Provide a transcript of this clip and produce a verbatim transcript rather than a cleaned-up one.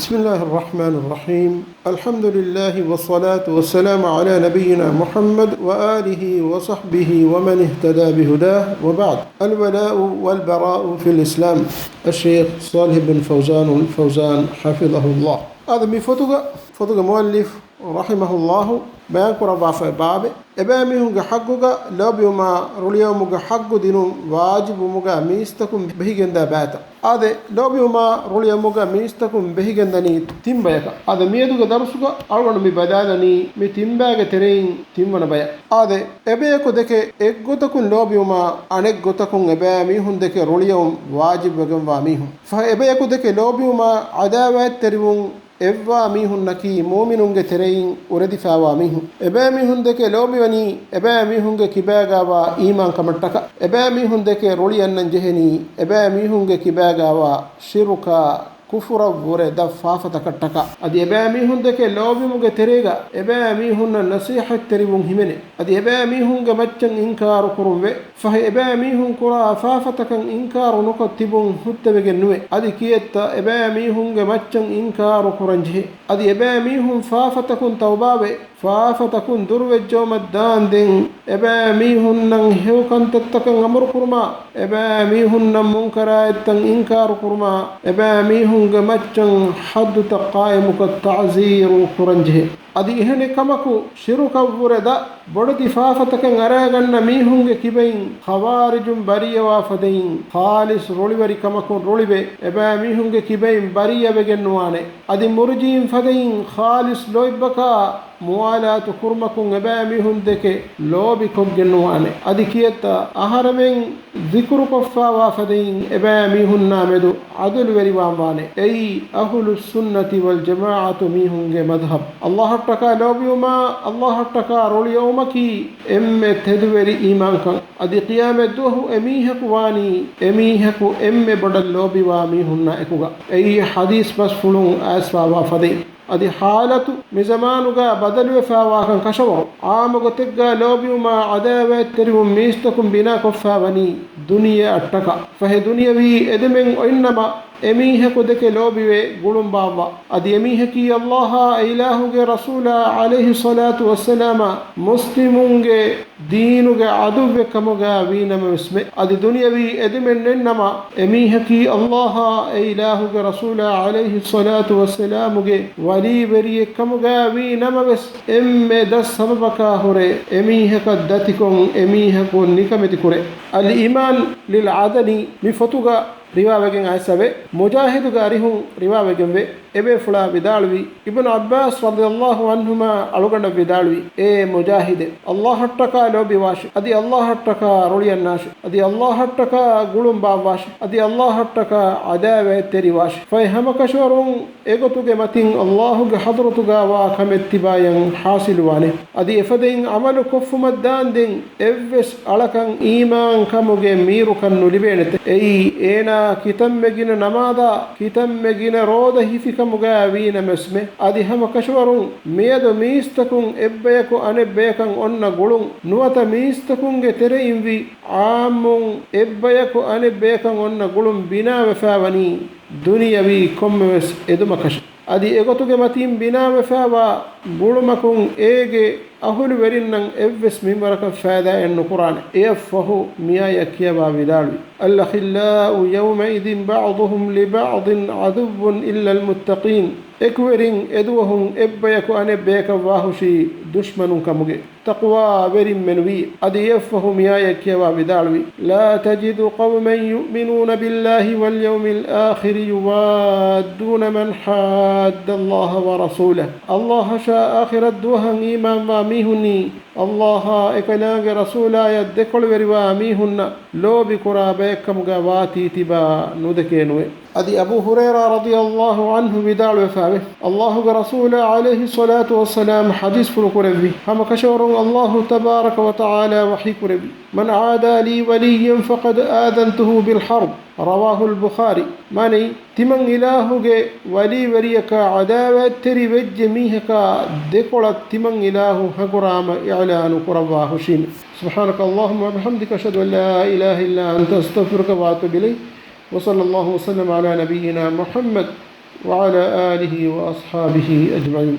بسم الله الرحمن الرحيم. الحمد لله والصلاة والسلام على نبينا محمد وآله وصحبه ومن اهتدى بهداه، وبعد. الولاء والبراء في الإسلام. الشيخ صالح بن فوزان الفوزان حفظه الله. އާދެ، މި ފޮތުގަ، ފޮތުގެ މުއައްލިފް ރަޙިމަހުﷲ ބަޔާންކުރައްވާފައި ބާބެއް، އެބައިމީހުންގެ ޙައްޤުގަ ލޯބިވުމާ ރުޅިއައުމުގެ ޙައްޤު ދިނުން ވާޖިބުވުމުގަ މީސްތަކުން ބެހިގެންދާ ބާތައް. އާދެ، ލޯބިވުމާ ރުޅިއައުމުގަ މީސްތަކުން ބެހިގެންދަނީ ތިން ބަޔަކަށް. އާދެ، މިއަދުގެ ދަރުސުގަ އަޅުގަނޑު މި ބަލާލަނީ މި ތިން ބައިގެ ތެރެއިން ތިންވަނަ ބަޔަށް. އާދެ، އެބަޔަކު ދެކެ އެއްގޮތަކުން ލޯބިވުމާ އަނެއްގޮތަކުން އެބައިމީހުން ދެކެ ރުޅިއައުން ވާޖިބުވެގެންވާ މީހުން. ފަހެ އެބަޔަކު ދެކެ ލޯބިވުމާ ޢަދާވާތްތެރިވުން އެއްވާ މީހުންނަކީ މުއުމިނުންގެ ތެރެއިން އުރެދިފާވާ މީހުން. އެބައިމީހުން ދެކެ ލޯބިވަނީ އެބައިމީހުންގެ ކިބާގާވާ އީމާންކަމަށްޓަކާ. އެބައިމީހުން ދެކެ ރުޅި އަންނަން ޖެހެނީ އެބައިމީހުންގެ ކިބާގާވާ ޝިރުކާ، ކުފުރަށްވުރެ ދަށް ފާފަތަކަށްޓަކާ. އަދި އެބައިމީހުން ދެކެ ލޯބިވުމުގެ ތެރޭގަ އެބައިމީހުންނަށް ނަޞީޙަތްތެރިވުން ހިމެނޭ. އަދި އެބައިމީހުންގެ މައްޗަށް އިންކާރު ކުރުންވޭ. ފަހެ އެބައިމީހުން ކުރާ ފާފަތަކަށް އިންކާރު ނުކޮށް ތިބުން ހުއްދަވެގެން ނުވޭ. އަދި ކިއެއްތަ އެބައިމީހުންގެ މައްޗަށް އިންކާރު ކުރަންޖެހޭ. އަދި އެބައިމީހުން ފާފަތަކުން ތައުބާވޭ. ފާފަތަކުން ދުރުވެއްޖައުމަށް ދާންދެން އެބައިމީހުންނަށް ހެޔޮ ކަންތައްތަކަށް އަމުރުކުރުމާ، އެބައިމީހުންނަށް މުންކަރާތްތައް އިންކާރުކުރުމާ، އެބައިމީހުންގެ މައްޗަށް ޙައްދުތައް ޤާއިމުކޮށް ތަޢުޒީރު ކުރަންޖެހޭ. އަދި އެހެނެއް ކަމަކު، ޝިރުކަށްވުރެ ދަށް ބޮޑެތި ފާފަތަކަށް އަރާގަންނަ މީހުންގެ ކިބައިން ޚަވާރިޖުން ބަރީއަވާ ފަދައިން، ޚާލިޞް ރުޅިވެރިކަމަކުން ރުޅިވެ، އެބައިމީހުންގެ ކިބައިން ބަރީއަވެގެންނުވާނެ. އަދި މުރުޖީއިން ފަދައިން، ޚާލިޞް ލޯތްބަކާ މުވާލާތު ކުރުމަކުން އެބައިމީހުން ދެކެ ލޯބިކޮށްގެންނުވާނެ. އަދި ކިއެއްތަ އަހަރެމެން ޛިކުރުކޮށްފާވާ ފަދައިން އެބައިމީހުންނާ މެދު ޢަދުލުވެރިވާންވާނެ. އެއީ އަހުލުއްސުންނަތި ވަލްޖަމާޢަތު މީހުންގެ މަޛްހަބް. ﷲ އަށްޓަކާ ލޯބިވުމާ، ﷲ އަށްޓަކާ ރުޅިއައުމަކީ އެންމެ ތެދުވެރި އީމާންކަން. އަދި ޤިޔާމަތްދުވަހު އެމީހަކު ވާނީ، އެމީހަކު އެންމެ ބޮޑަށް ލޯބިވާ މީހުންނާ އެކުގަ. އެއީ ޙަދީޘް ބަސްފުޅުން އައިސްފާވާ ފަދައިން. އަދި ޙާލަތު މި ޒަމާނުގަ ބަދަލުވެފާވާކަން ކަށަވަރު. ޢާއްމު ގޮތެއްގަ ލޯބިވުމާ ޢަދާވާތްތެރިވުން މީސްތަކުން ބިނާކޮށްފާވަނީ ދުނިޔެއަށްޓަކާ. ފަހެ ދުނިޔަވީ އެދެމެން އޮތްނަމަ، އެމީހަކު ދެކެ ލޯބިވެ ގުޅުން ބާއްވާ. އަދި އެމީހަކީ ﷲ އާ އެ އިލާހުގެ ރަސޫލާ ޢަލައިހިއްޞަލާތު ވައްސަލާމާ މުސްލިމުންގެ ދީނުގެ ޢަދުއްވެއް ކަމުގަ ވީނަމަވެސްމެ. އަދި ދުނިޔަވީ އެދެމެން ނެތްނަމަ، އެމީހަކީ ﷲ އާ އެ އިލާހުގެ ރަސޫލާ ޢަލައިހިއްޞަލާތު ވައްސަލާމުގެ ވަލީވެރިއެއް ކަމުގަ ވީ ނަމަވެސް، އެންމެ ދަށް ސަބަބަކާ ހުރެ އެމީހަކަށް ދަތިކޮށް، އެމީހަކު ނިކަމެތި ކުރޭ. އަލްއީމާން ލިލް ޢަދަނީ މި ފޮތުގަ ރިވާވެގެން އައިސްފަވޭ. މުޖާހިދުގެ އަރިހުން ރިވާވެގެންވޭ. އެބޭފުޅާ ވިދާޅުވީ، އިބްނު ޢައްބާސް ރަޟިޔަﷲ ޢަންހުމާ އަޅުގަނޑަށް ވިދާޅުވީ، އޭ މުޖާހިދޭ، ﷲ އަށްޓަކާ ލޯބިވާށި، އަދި ﷲ އަށްޓަކާ ރުޅިއަންނާށި، އަދި ﷲ އަށްޓަކާ ގުޅުން ބާއްވާށި، އަދި ﷲ އަށްޓަކާ ޢަދާވާތްތެރިވާށި. ފަހެ ހަމަކަށަވަރުން އެގޮތުގެ މަތިން ﷲ ގެ ޙަޟްރަތުގަ ވާ ކަމެއް ތިބާޔަށް ޙާޞިލުވާނެ. އަދި އެފަދައިން ޢަމަލު ކޮށްފުމަށް ދާންދެން އެއްވެސް އަޅަކަށް އީމާންކަމުގެ މީރުކަން ނުލިބޭނެތެ. އެއީ އޭނާ ކިތަންމެ ގިނަ ނަމާދާ، ކިތަންމެ ގިނަ ރޯދަ ހިފިކަމުގަ ވީނަމަވެސްމެ. އަދި ހަމަ ކަށަވަރުން މިއަދު މީސްތަކުން އެއްބަޔަކު އަނެއްބަޔަކަށް އޮންނަ ގުޅުން ނުވަތަ މީސްތަކުންގެ ތެރެއިންވި ޢާއްމުން އެއްބަޔަކު އަނެއްބަޔަކަށް އޮންނަ ގުޅުން ބިނާވެފައިވަނީ ދުނިޔަވީ ކޮންމެވެސް އެދުމަކަށެ. އަދި އެގޮތުގެ މަތީން ބިނާވެފައިވާ ގުޅުމަކުން އޭގެ އަހުލުވެރިންނަށް އެއްވެސް މިންވަރަކަށް ފައިދާއެއް ނުކުރާނެ. އެއަށްފަހު މިއާޔަތް ކިޔަވާ ވިދާޅުވި، الأخلاء يومئذ بعضهم لبعض عدو إلا المتقين. އެކުވެރިން އެދުވަހުން އެއްބަޔަކު އަނެއްބަޔަކަށް ވާހުށީ ދުޝްމަނުން ކަމުގެ. ތަޤްވާވެރިންމެނުވީ. އަދި އެއަށްފަހު މިއާޔަތް ކިޔަވާ ވިދާޅުވި، لا تجد قوما يؤمنون بالله واليوم الآخر يوادون من حاد الله ورسوله. ﷲ އަށާ އާޚިރަތް ދުވަހަށް އީމާންވާ މީހުންނީ، ﷲ އާ އެކަލާނގެ ރަސޫލާޔަށް ދެކޮޅުވެރިވާ މީހުންނަށް ލޯބިކުރާ ބައެއްކަމުގަ ވާތީ ތިބާ ނުދެކޭނުވެ. އަދި އަބޫ ހުރައިރާ ރަޟިޔަﷲ ޢަންހު ވިދާޅުވެފައިވެ، ﷲ ގެ ރަސޫލާ ޢަލައިހިއްޞަލާތު ވައްސަލާމް ޙަދީޘްފުޅު ކުރެއްވި، ހަމަ ކަށަވަރުން ﷲ ތަބާރަކަ ވަތަޢާލާ ވަޙީ ކުރެއްވި، من عادى لي وليا فقد آذنته بالحرب. رواه البخاري. މާނައީ، ތިމަން އިލާހުގެ ވަލީވެރިޔަކާ ޢަދާވާތްތެރި ވެއްޖެ މީހަކާ ދެކޮޅަށް ތިމަން އިލާހު ހަނގުރާމަ އިޢުލާނު ކުރައްވާ ހުށީމެ. سبحانك اللهم وبحمدك، أشهد أن لا إله إلا أنت، أستغفرك وأتوب إليك. وصلى الله وسلم على نبينا محمد وعلى آله وأصحابه أجمعين.